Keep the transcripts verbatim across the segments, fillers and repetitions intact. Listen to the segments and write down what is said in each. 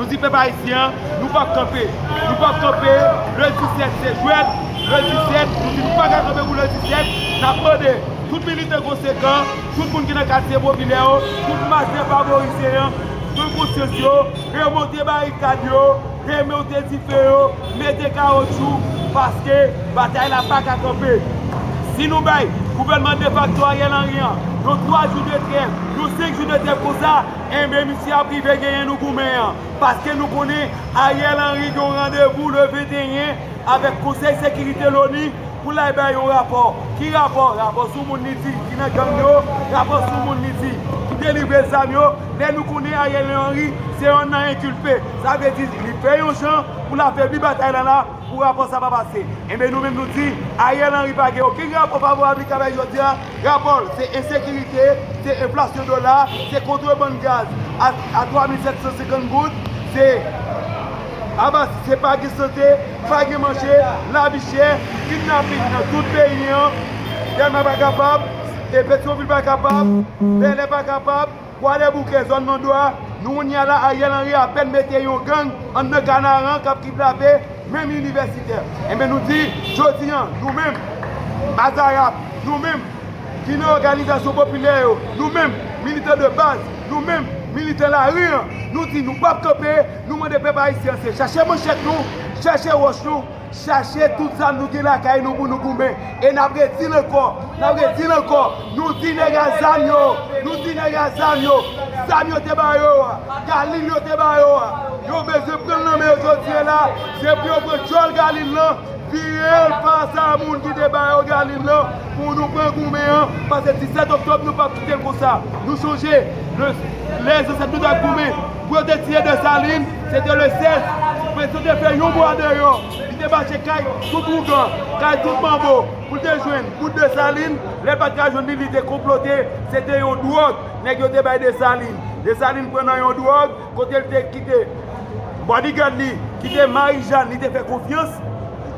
Nou di pèp ayisyen an, nou p ap kanpe. Nou p ap kanpe. Le disèt, se jwèt. Le disèt, nou di nou pa ka kanpe pou le disèt. N ap mande tout militan konsekan, tout moun ki nan katye popilè yo, tout mas defavorize an, pran konsyans yo, remonte barikad yo, remonte dife yo, mete kawotchou, paske batay la pa ka kanpe. Si nou bay gouvènman defakto Ariel Henry an yon twa jou de trèv, yon senk jou de trèv konsa, enben misye ap rive genyen nou goumen an. Paske nou konnen Ariel Henry gen yon randevou le venteyen avèk Konsèy Sekirite Loni pou l al bay yon rapò. Ki rapò? Rapò sou moun li di ki nan gang yo, rapò sou moun li di ki delivre zam yo. Lè nou konnen Ariel Henry se yonn nan enkilpe, sa vle di li fè yon jan pou l afebli batay la la pou rapò sa pa pase. Enben nou menm nou di Ariel Henry pa gen okenn rapò favorab li ka bay jodi a. Rapò l se ensekirite, se enflasyon dola, se kontrebann gaz a, a twa mil sèt san senkant goud, se aba, se pa gen sante, pa gen manje, lavi chè, kidnaping nan tout peyi an, Dèlma pa kapab, e Petyonvil pa kapab, Bèlè pa kapab, Kwadèboukè, zòn Mandwa, nou kounye a la Ariel Henry apèn mete yon gang anndan Kanaran k ap kidnape menm inivèsitè. Enben nou di, jodi an, nou menm, Azarap, nou menm, ki nan òganizasyon popilè yo, nou menm, militan de baz, nou menm, militan lari an, nou di nou p ap kanpe, nou mande pèp ayisyen an se chache manchèt nou, chache wòch nou, chache tout zam nou gen lakay nou pou nou goumen. E n ap redi l ankò, n ap redi l ankò, nou di nèg a zam yo, nou di nèg a zam yo, zam yo te ba yo a, galil yo te ba yo a, yo bezwen pran l nan men yo jodi a la, se pou yo pran djòl galil lan, vire l fas a moun ki te ba yo galil lan, pou nou pran goumen an, paske disèt oktòb nou p ap kite l konsa. Nou chonje, le, lè zansèt nou t ap goumen, pou yo te tiye Desalin, se te le sèz, Petion te fè yon mwa deyò, li te mache kay tout ougan, kay tout manbo, pou l te jwenn bout Desalin, lè l pa t ka jwenn li, li te konplote, se te yon dwòg, nèg yo te bay Desalin. Desalin pran nan yon dwòg, kote l te kite bodyguard li, ki te Marijàn, li te fè konfyans,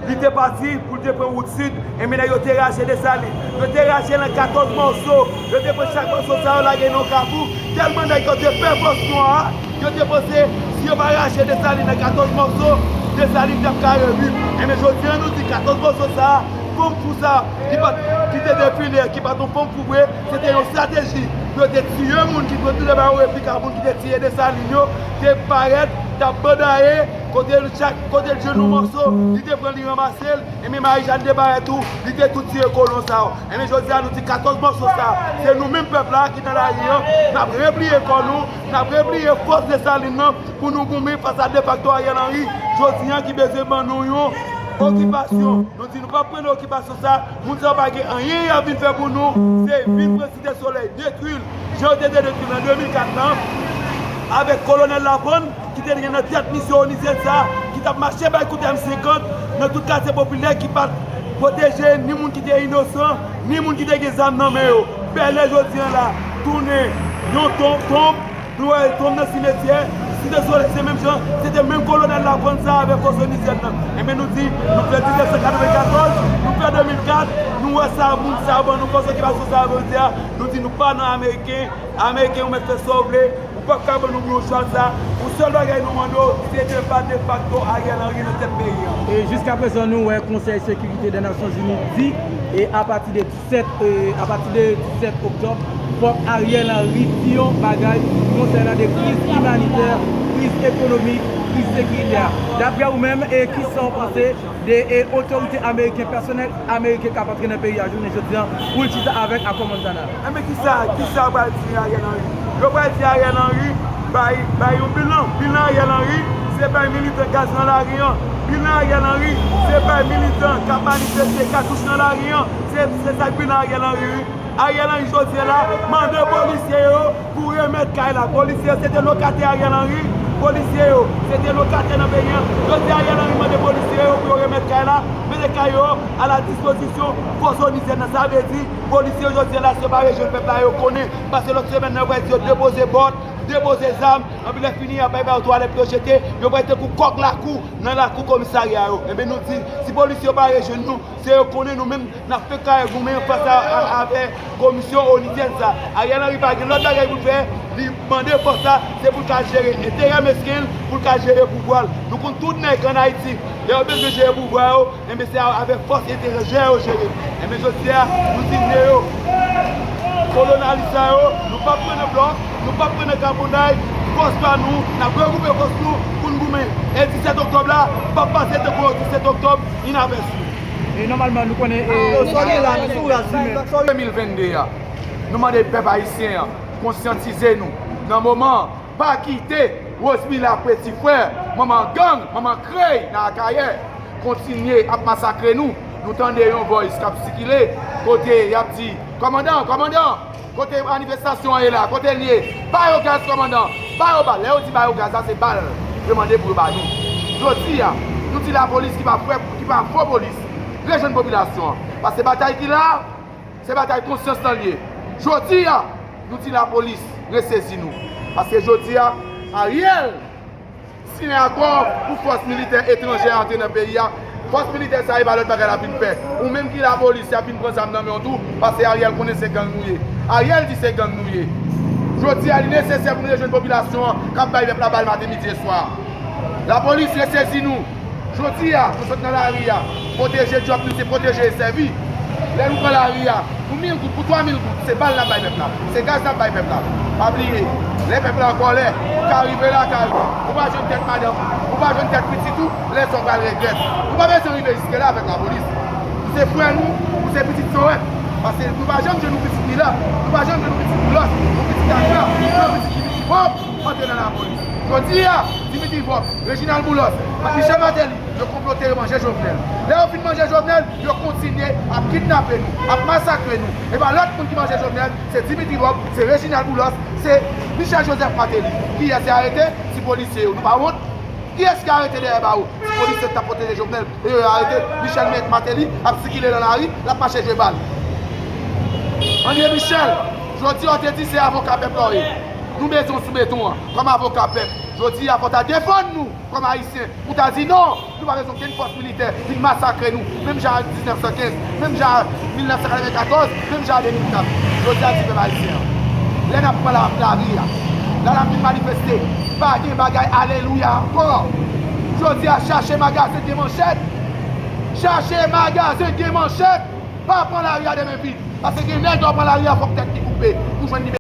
li te pati pou l te pran wout sid, enben nèg yo te rache Desalin. Yo te rache l an katòz mòso, yo te pran chak mòso sa yo lage nan yon kafou, tèlman nèg yo te pè fòs nwa a, yo te panse si yo pa rache Desalin an katòz mòso, Desalin t ap ka reviv. Enben jodi a nou di katòz mòso sa a, fanm fou sa a, ki pa t, ki te defile, ki pa t yon fanm fou vre, se te yon estrateji pou yo te tiye moun ki pran tout ba yo replik a moun ki te tiye Desalin yo, te parèt, t ap bandaye, kote l chak, kote l jwenn yon mòso, li te pran li ranmase l, enben Marijàn te parèt tou, li te tou tiye kolon sa yo. Enben jodi a nou di katòz mòso sa, se nou menm pèp la ki nan lari an, n ap repliye kò nou, n ap repliye fòs Desalin nan pou nou goumen fas a defakto Ariel Henry, jodi a ki bezwen ban nou yon okipasyon. Nou di nou p ap pran nan okipasyon sa, moun sa yo pa gen anyen y ap vin fè pou nou, se vin pran Site Solèy, detwi l, jan yo te detwi l an de mil kat lan, avèk Kolonèl Lafrann, ki te gen nan tèt misyon onizyèn sa, ki t ap mache bay kout M senkant nan tout katye popilè, ki pa t pwoteje ni moun ki te inosan, ni moun ki te gen zam nan men yo. Bèlè jodi a la, tounen yon tonm, tonm, nou wè tonm nan simetyè, Site Solèy se menm jan, se te menm Kolonèl Lafrann sa avèk fòs onizyèn nan. Enben nou di, nou fè diznèf san katrevenkatòz, nou fè de mil kat, nou wè sa moun sa ban nou, fòs okipasyon sa ban nou, jodi a, nou di nou pa nan Ameriken, Ameriken ou mèt fè sa w vle, ou p ap ka ban nou gwo chwal sa, yon sèl bagay nou mande w, se depa defakto Ariel Henry nan tèt peyi an. E jiskaprezan nou wè Konsèy Sekirite dè Nasyonzini di, e apati de disèt, e apati de disèt oktòb, fòk Ariel Henry di yon bagay konsènan de kriz imanitè, kriz ekonomik, kriz sekiritè. Daprè ou menm, e kisa w panse de, e otorite ameriken, pèsonèl ameriken k ap antre nan peyi a jounen jodi a pou l chita avèk Akò Montana? Enben kisa, kisa yo pral di Ariel Henry? Yo pral di Ariel Henry bay, bay yon bilan. Bilan Ariel Henry, se bay militan gaz nan lari an. Bilan Ariel Henry, se bay militan k ap manifeste katouch nan lari an. Se, se sa k bilan Ariel Henry, wi. Ariel Henry jodi a la mande polisye yo pou remèt kay la. Polisye yo se te lokatè Ariel Henry. Polisye yo se te lokatè nan peyi an. Jodi a Ariel Henry mande polisye yo pou yo remèt kay la, mete kay yo a la dispozisyon fòs onizyèn nan. Sa vle di polisye yo jodi a la se pa rejwenn pèp la yo konnen. Paske lòt semèn nan yo pral di yo depoze bòt, depoze zam, anpi lè fini y ap bay ba yo twalèt pou yo jete, yo pral tankou kòk lakou nan lakou komisarya yo. Enben nou di, si polisye yo pa rejwenn nou, se yo konnen nou menm n ap fè kare goumen fas a, a, avè komisyon onizyèn sa. Ariel Henry pa gen lòt bagay pou l fè, Li mande fòs la, se pou l ka jere enterè mesken l, pou l ka jere pouvwa l. Nou konn tout nèg ann Ayiti, lè yo bezwen jere pouvwa yo, enben se avèk fòs etranjè yo jere. Enben jodi a, nou di nèg yo, kolonyalis sa yo, nou p ap pran nan blòf, nou p ap pran nan kaponnay, fòs pa nou, n ap regwoupe fòs nou pou n goumen. E disèt oktòb la p ap pase tankou yon disèt oktòb inapèsi. E nòmalman, nou konnen, e, Yo, sòlè la, nou sou raz li menm. De mil vennde a, nou mande pèp ayisyen an konsyantize nou. Nan moman an, pa kite Rosemila Petit Frère, manman gang, manman krèy nan Akayè, kontinye ap masakre nou. Nou tande yon voice k ap sikile kote y ap di, kòmandan, kòmandan, kote manifestasyon an ye la, kote l ye? Ba yo gaz, kòmandan, ba yo bal. Lè yo di ba yo gaz la, se bal yo mande pou yo ba nou. Jodi a, nou di lapolis ki pa fo, ki pa fo polis, rejwenn popilasyon an. Paske batay ki la, se batay konsyans lan l ye. Jodi a, nou di lapolis resezi nou. Paske jodi a, Ariel siyen akò pou fòs militè etranjè antre nan peyi a. Fòs militè sa e pa lòt bagay l ap vin fè. Ou menm ki lapolis, y ap vin pran zam nan men w tou, paske Ariel konnen se gang nou ye. Ariel di se gang nou ye. Jodi a, li nesesè pou nou rejwenn popilasyon an k ap bay pèp la bal maten, midi e swa. Lapolis resezi nou. Jodi a, nou sot nan lari a, pwoteje djòb nou, se pwoteje e sèvi. Lè nou pran lari a, pou mil goud, pou twa mil goud, se bal n ap bay pèp la, se gaz n ap bay pèp la. Pa bliye, lè pèp la an kòlè, ou ka rive lakay ou, ou pa jwenn tèt madanm ou, ou pa jwenn tèt pitit ou, lè sa w pral regrèt. Nou pa bezwen rive jiske la avèk lapolis. Ou se frè nou, ou se pitit Sorèt. Paske nou pa janm jwenn yon pitit Mila, nou pa janm jwenn yon pitit Boulos, yon pitit Akra, yon pitit Dimitri Vorbe antre nan lapolis. Jodi a, Dimitri Vorbe, Reginald Boulos, ak Michel Martelly, yo konplote, yo manje Jovenel. Lè yo fin manje Jovenel, yo kontinye ap kidnape nou, ap masakre nou. E pa lòt moun ki manje Jovenel, se Dimitri Vorbe, se Reginald Boulos, se Michel Joseph Martelly. Kiyès ki arete? Ti polisye yo. Nou pa wont? Kiyès ki arete dèyè bawo? Ti polisye ki t ap pwoteje Jovenel. E yo arete Michel Martelly ap sikile nan lari, l ap mache jwe bal. André Michel, jodi a w te di se avoka pèp la w ye. Nou bezwen w sou beton an kòm avoka pèp. Jodi a fò w ta defann nou kòm Ayisyen. Ou ta di non, nou pa bezwen okenn fòs militè vin masakre nou, menm jan an diznèf san kenz, menm jan an mil nèf san katrevenkatòz, menm jan an de mil kat. Jodi a di pèp ayisyen an, lè n ap pran la, lari a, lè n ap vin manifeste, pa gen bagay alelouya ankò. Jodi a, chache magazen gen manchèt. Chache magazen gen manchèt. Pa pran lari a de men vid. Paske gen nèg lè w pran lari a, fòk tèt li koupe pou jwenn libète.